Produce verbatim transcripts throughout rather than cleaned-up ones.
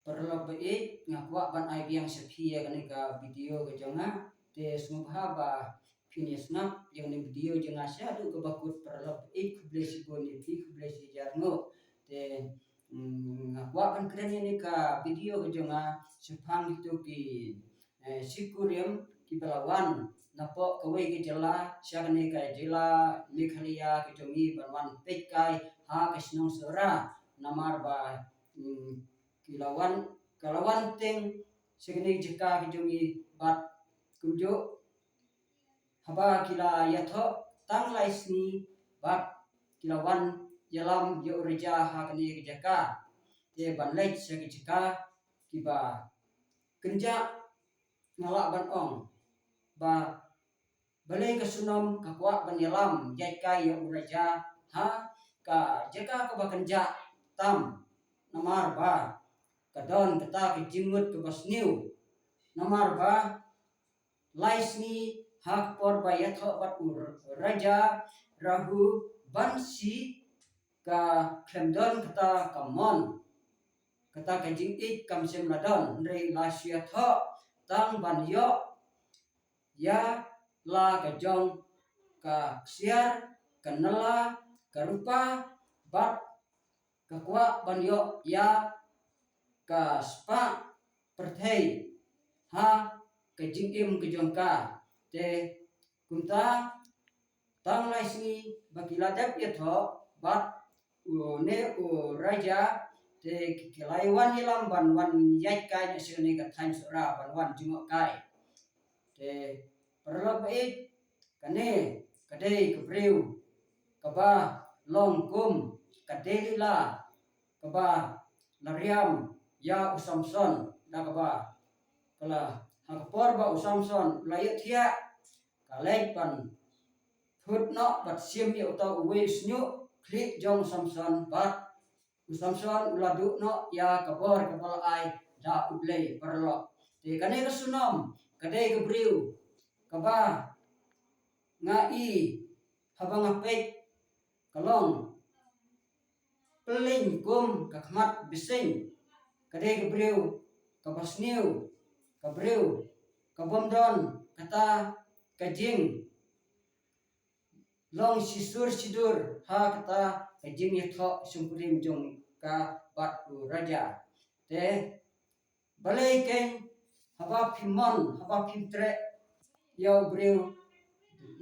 Paralok ba ïeit, nga kwah ban ai biang sha phi ïa kane ka video ka jong nga. Te sngewbha ba phin ïa sngap ïa kane video jong nga shaduh kaba kut. Paralok ba ïeit, khublei shibun ïa phi, khublei shihajar nguh. Te, mm, nga kwah ban kren ïa kane ka video ka jong nga shaphang kito ki, eh, shi kurim kiba la wan napoh kawei ka jylla sha kane ka jylla Meghalaya ka jong ngi ban wan peit kai ha ka shnong Sohra. Namar ba, mm, ki la wan, ka la wan teng sha kane ka jaka ka jong ngi bad kumjuh haba ki la ïathoh tang lai sngi bad ki la wan ïalam ïa u Raja ha kane ka jaka. Te ban leit sha ka jaka kiba kynjah, nga lah ban ong ba balei ka Sohnom ka kwah ban ïalam ïaid kai ïa u Raja ha ka jaka kaba kynjah tam. Namar ba ka don kata ka jingmut kaba sniew. Namar ba lai sngi ha ka por ba ïathoh bad u Raja Raghuvanshi, ka khlem don kata ka mon, kata ka jingïeit kam shym la don, hynrei la shu ïathoh tang ban ïoh ïa la ka jong ka ksiar, ka nylla, ka rupa, bad ka kwah ban ïoh ïa ka spah pyrthei ha ka jingim ka jong ka. Te kumta tang lai sngi ba ki la dep ïathoh bad une u Raja, te ki la wan ïalam ban wan ïaid kai na sha kane ka thaiñ Sohra ban wan jngoh kai. Te paralok ba ïeit, kane ka dei ka briew kaba long kum ka Delila kaba la riam ïa u Samson, da kaba ka la, ha ka por ba u Samson u la ïohthiah, ka leit ban phut noh bad shim ïa uta uwei u shñiuh khlieh jong u Samson bad u Samson u la duh noh ïa ka bor kaba la ai da U Blei, paralok. Te kane ka Sohnom ka dei ka briew kaba nga i haba nga peit ka long pyllein kum ka khmat bseiñ. Ka dei ka briew kaba sniew, ka briew ka bym don kata ka jing long shisur shidur ha kata ka jingïathoh shongkurim jong ka bad u Raja. Te balei kein haba phim mon, haba phim treh ïa u briew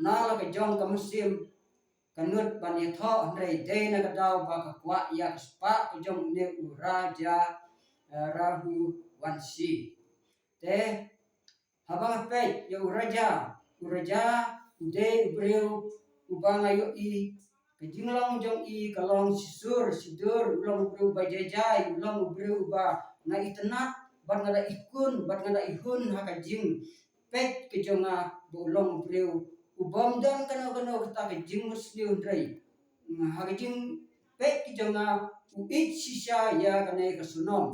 na la ka jong ka mynsiem ka nud ban ïathoh, hynrei dei na ka daw ba ka kwah ïa ka spah ka jong une u Raja, eh, Raghuvanshi. Te haba nga peit ïa u Raja, u Raja u dei u briew uba nga ïohi ka jinglong jong i ka long shisur shidur, u long u briew ba jai jai, u long u briew uba nga itynnad bad nga da ikun bad nga da ihun ha ka jingpeit ka jong nga ba u long u briew u bym don kano kano kata ka jingmut sniew, hynrei ha ka jingpeit ka jong nga u ïeit shisha ïa kane ka Sohnom.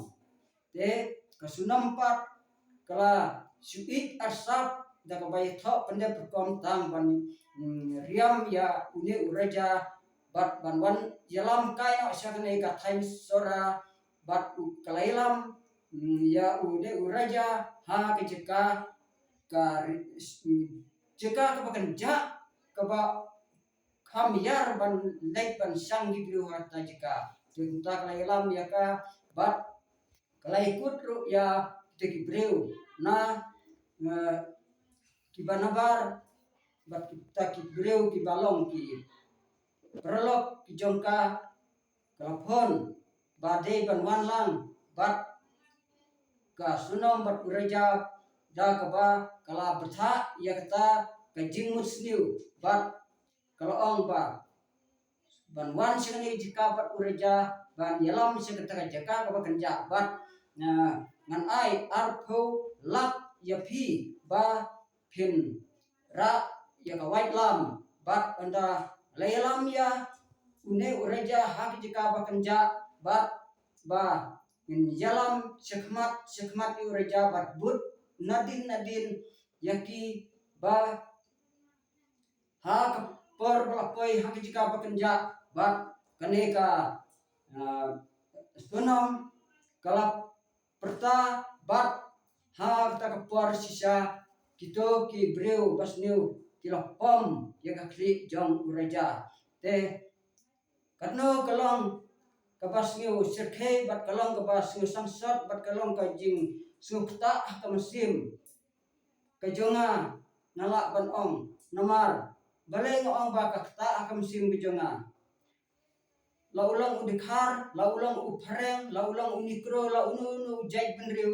Te ka Sohnom pat ka la shu ïeit arsap da kaba ïathoh pyndep rukom tang ban, mm, riam ïa une u Raja bad ban wan ïalam kai noh sha kane ka thaiñ Sohra bad u, ka la ïalam, mm, ïa une u Raja ha ka jaka, ka ri-, mm, jaka kaba kynjah, kaba kham ïar ban leit ban shang ki briew ha kata jaka. Te kumta ka la ïalam ïa ka bad ka la ïakut ruh ïa kita ki briew na, eh, kiba nabar bad kita ki briew kiba long ki paralok ki jong ka. Ka la phone ba dei ban wan lang bad ka Sohnom bad u Raja da kaba ka la bthah ïa kata ka jingmut sniew bad ka la ong ba ban wan sha kane ka jaka bad u Raja ban ïalam sha kata ka jaka kaba kynjah bad, eh, ngan ai arphew lak ïa phi ba phin rah ïa ka waitlam bad ynda la ïalam ïa une u Raja ha ka jaka ba kynjah bad ba ngin ïalam shakhmat shakhmat ïa u Raja bad bud nadien nadien ïa ki ba ha ka por ba la poi ha ka jaka ba kynjah bad kane ka, ah, Sohnom ka la Ta bad ha kata ka por shisha kito ki briew basniew ki la pom ïa ka khlieh jong u raja. Te katno ka long kaba sngewsyrkhei bad ka long kaba sngewsangsot bad ka long ka jingsngewkta ha ka mynsiem ka jong nga, nga lah ban ong. Namar balei nga ong ba ka kta ha ka mynsiem ka jong nga? La u long u dkhar, la u long u phareng, la u long u negro, la uno uno u jait bynriew,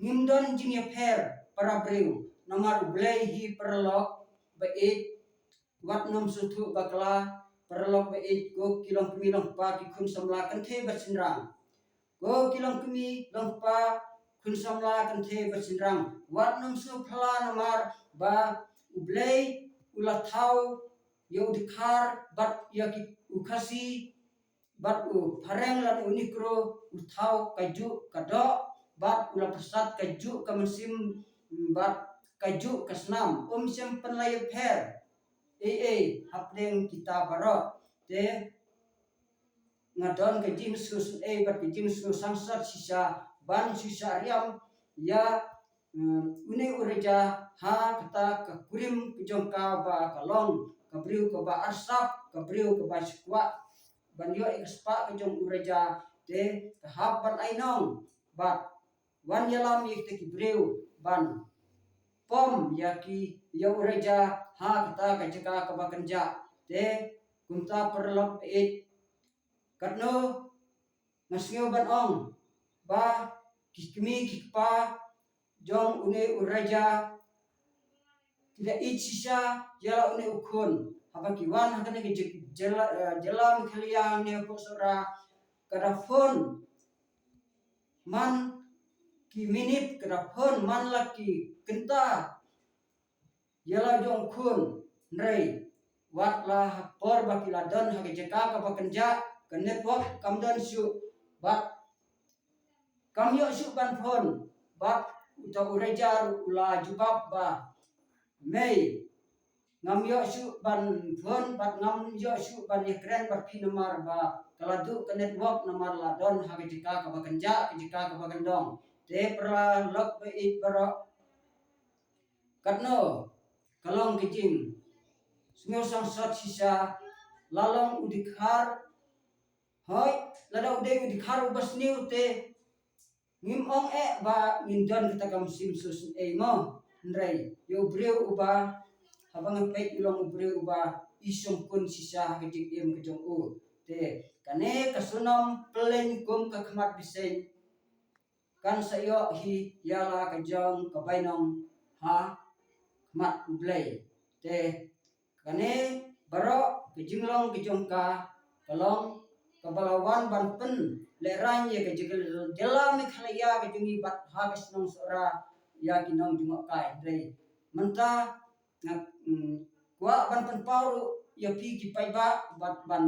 ngim don jingïapher para briew. Namar U Blei hi paralok ba ïeit, wat nym sngewthuh bakla. Paralok ba ïeit, ko ki longkmie longkpa, ki khun samla kynthei bad shynrang, ko ki longkmie longkpa, khun samla kynthei bad shynrang, wat nym sngewphylla namar ba U Blei u la thaw ïa u dkhar bad ïa ki, u Khasi bad u phareng lane u negro, u thaw kajuh ka doh bad u la pyrsad kajuh ka mynsiem bad kajuh ka snam. Um shym pynlait pher ei ei hapdeng kita baroh. Te nga don ka jingsngewsynei bad ka jingsngewsangsot shisha ban shu shah riam ïa, mm, une u raja ha kata ka kurim ka jong ka ba ka long ka briew kaba arsap, ka briew kaba shu kwah ban ïoh ïa ka spah ka jong u raja. Te ka hap ban ai nong bad wan ïalam ïa kita ki briew ban pom ïa ki, ïa u raja ha kata ka jaka kaba kynjah. Te kumta paralok ba ïeit, katno nga sngew ban ong ba ki kmie ki kpa jong une u raja ki da ïeit shisha ïa la une u khun. Haba ki wan ha kane ka jylla, eh, jylla Meghalaya ne ha Sohra, ka da phone man ki minit, ka da phone man la ki kynta ïa la jong u khun. Hynrei wat la ha por ba ki la don ha ka jaka kaba kynjah, ka network kam don shuh bad kam ïoh shuh ban phone. Bad uta u raja u la jubab ba, mei, ngam ïoh shuh ban phone bad ngam ïoh shuh ban ïakren bad phi namar ba ka la duh ka network namar la don ha ka jaka kaba kynjah, ka jaka kaba kyndong. Te paralok ba ïeit baroh, katno ka long ka jingsngewsangsot shisha. La long u dkhar, hooid, lada u dei u dkhar uba sniew te ngim ong eh ba ngin don kata ka mynsiem sngewsynei mo. Hynrei ïa u briew uba, haba nga peit u long u briew uba i shongkun shisha ha ka jingim ka jong u. Te kane ka sngewsynei pynlong kum ka khmat bseiñ kan sa ïoh hi ïa la ka jong ka bainong ha khmat U Blei. Te kane baroh ka jinglong ka jong ka, ka long kaba la wan ban pynlehraiñ ïa ka jylla Meghalaya ka jong ngi bad ha ka shnong Sohra ïa ki nongjngohkai. Hynrei mynta nga, mm, kwah ban pynpaw ruh ïa phi ki paidbah bad ban,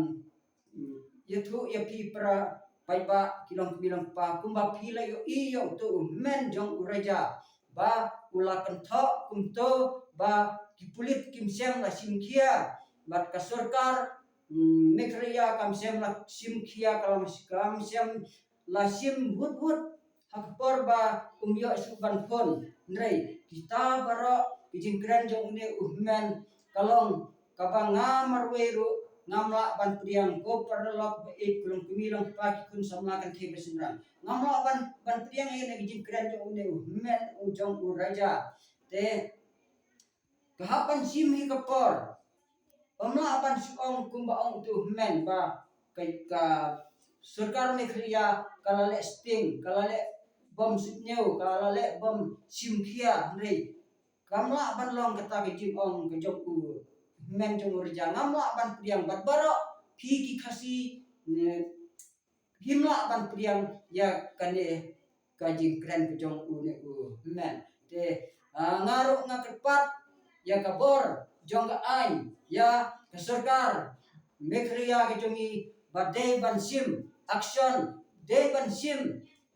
mm, ïathuh ïa phi para paidbah ki longkmie longkpa, kumba phi la ïohi ïa uto u hynmen jong u raja ba u la kynthoh kumto ba ki pulit kim shym la shim khia bad ka sorkar, mm, Meghalaya kam shym la shim khia, kam, kam shym la shim wut wut ha ka por ba um ïoh shuh ban phone. Hynrei kita baroh ki jingkren jong une u hynmen ka long kaba nga marwei ruh ngam lah ban pdiang, ko paralok ba ïeit, ko longkmie longkpa, ki khun samla kynthei bad shynrang. Ngam lah ban, ban pdiang ïa kine ki jingkren jong une u hynmen u jong u raja. Te ka hap ban shim hi ka por. Ym lah ban shu ong kumba ong uto u hynmen ba ka, ka sorkar Meghalaya ka la leh sting, ka la leh bom suidñiew, ka la leh bom shim khia. Hynrei kam lah ban long kata ka jingong ka jong u hynmen jong u raja. Ngam lah ban pdiang bad baroh phi ki Khasi, eh, ngim lah ban pdiang ïa kane ka jingkren ka jong une u hynmen. Te, ah, nga ruh nga kyrpad ïa ka bor jong ka aiñ ïa ka sorkar Meghalaya ka jong ngi ba dei ban shim action, dei ban shim,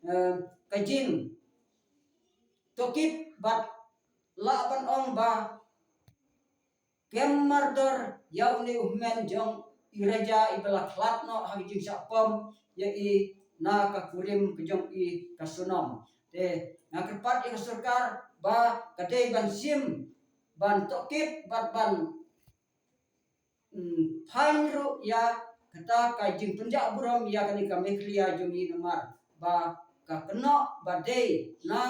eh, ka jingtohkit bad lah ban ong ba kem mardor ïa une u hynmen jong i raja iba la khlad noh ha ka jingshah pom ïa i na ka kurim ka jong i ka Sonam. Te nga kyrpad ïa ka sorkar ba ka dei ban shim, ban tohkit bad ban mm, phan ruh ïa kata ka jingpynjah burom ïa kane ka Meghalaya jong ngi, namar ba ka kynnoh ba dei na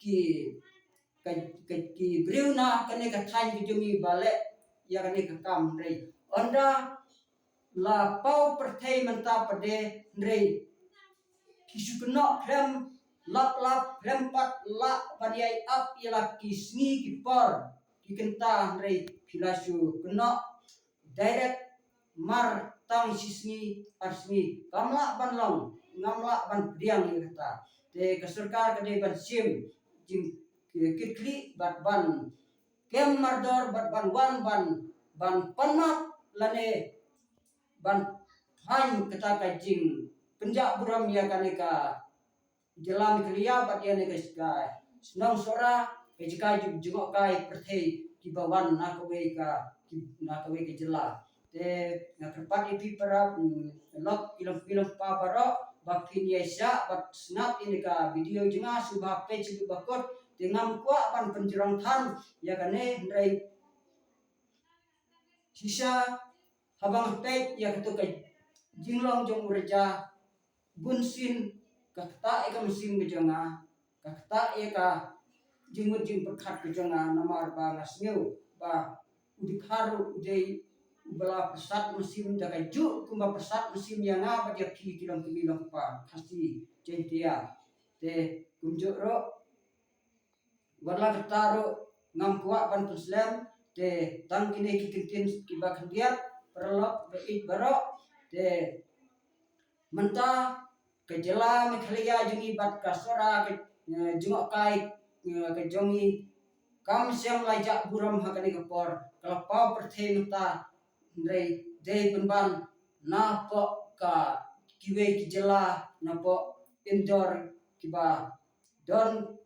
ki ka, ka, ki briew na kane ka thaiñ ka jong ngi ba leh ïa kane ka kam, hynrei ynda la paw pyrthei mynta pat de, hynrei ki shu kynnoh khlem lap lap, khlem pat lah ban ïai ap ïa la ki sngi ki por ki kynta, hynrei phi la shu kynnoh direct mar tang shi sngi ar sngi. Kam lah ban long, ngam lah ban pdiang ïa kata. Te ka sorkar ka dei ban shim jingkitkhlieh bad ban kem mardor bad ban wan ban, ban pan map lane ban phan kata ka jingpynjah burom ïa kane ka jylla Meghalaya bad ïa kane ka, ka shnong Sohra, ka jaka jong, jngohkai pyrthei kiba wan na kawei ka, ki, na kawei ka jylla. Te nga kyrpad ïa phi para, mm, lok, i long, i long pa baroh ba phin ïai shah bad sngap ïa kane ka video jong nga, sngewbha peit sha ba kut. Te ngam kwah ban pynjrong than ïa kane, hynrei shisha haba nga peit ïa kato ka jinglong jong u Raja, bunsien ka ktah ïa ka mynsiem ka jong nga, ka ktah ïa ka jingmut jingpyrkhat ka jong nga, namar ba nga sngew ba u Dkhar u dei uba la pyrsad mynsiem da kajuh kumba pyrsad mynsiem ïa nga bad ïa phi ki long kmie long kpa Khasi Jaiñtia. Te kumjuh ruh wat la katta ruh ngam kwah ban pynslem. Te tang kine ki kyntien kiba khyndiat, paralok ba ïeit baroh. Te mynta ka jylla Meghalaya jong ngi bad ka Sohra ka, eh, jngohkai, eh, ka jong ngi kam shym la jah burom ha kane ka por, ka la paw pyrthei mynta, hynrei dei pynban napoh ka kiwei ki jylla napoh Indore kiba don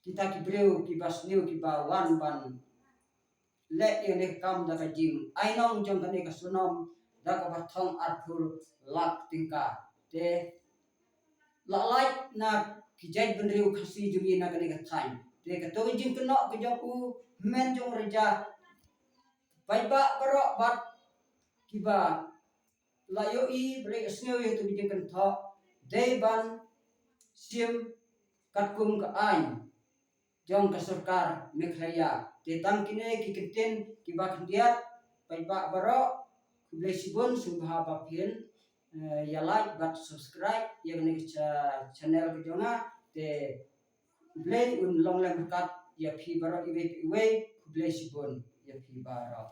kita ki briew kiba sniew kiba wan ban leh ïa kane ka kam da ka jingainong jong kane ka Sonam da kaba thong arphew lak tyngka. Te la lait na ki jaitbynriew Khasi jong ngi na kane ka thaiñ. Te kato ka jingkynnoh ka jong u hynmen jong u Raja, paidbah baroh bad kiba la ïohi, ba la ïohsngew ïa kato ka jingkynthoh, dei ban shim katkum ka aiñ jong ka sorkar Meghalaya. Te tang kine ki kyntien kiba khyndiat, paidbah baroh, khublei shibun, sngewbha ba phin, eh, ïa like bad subscribe ïa kane ka cha-, channel ka jong nga. Te U Blei un long lem ryngkat ïa phi baroh iwei pa iwei, khublei shibun ïa phi baroh.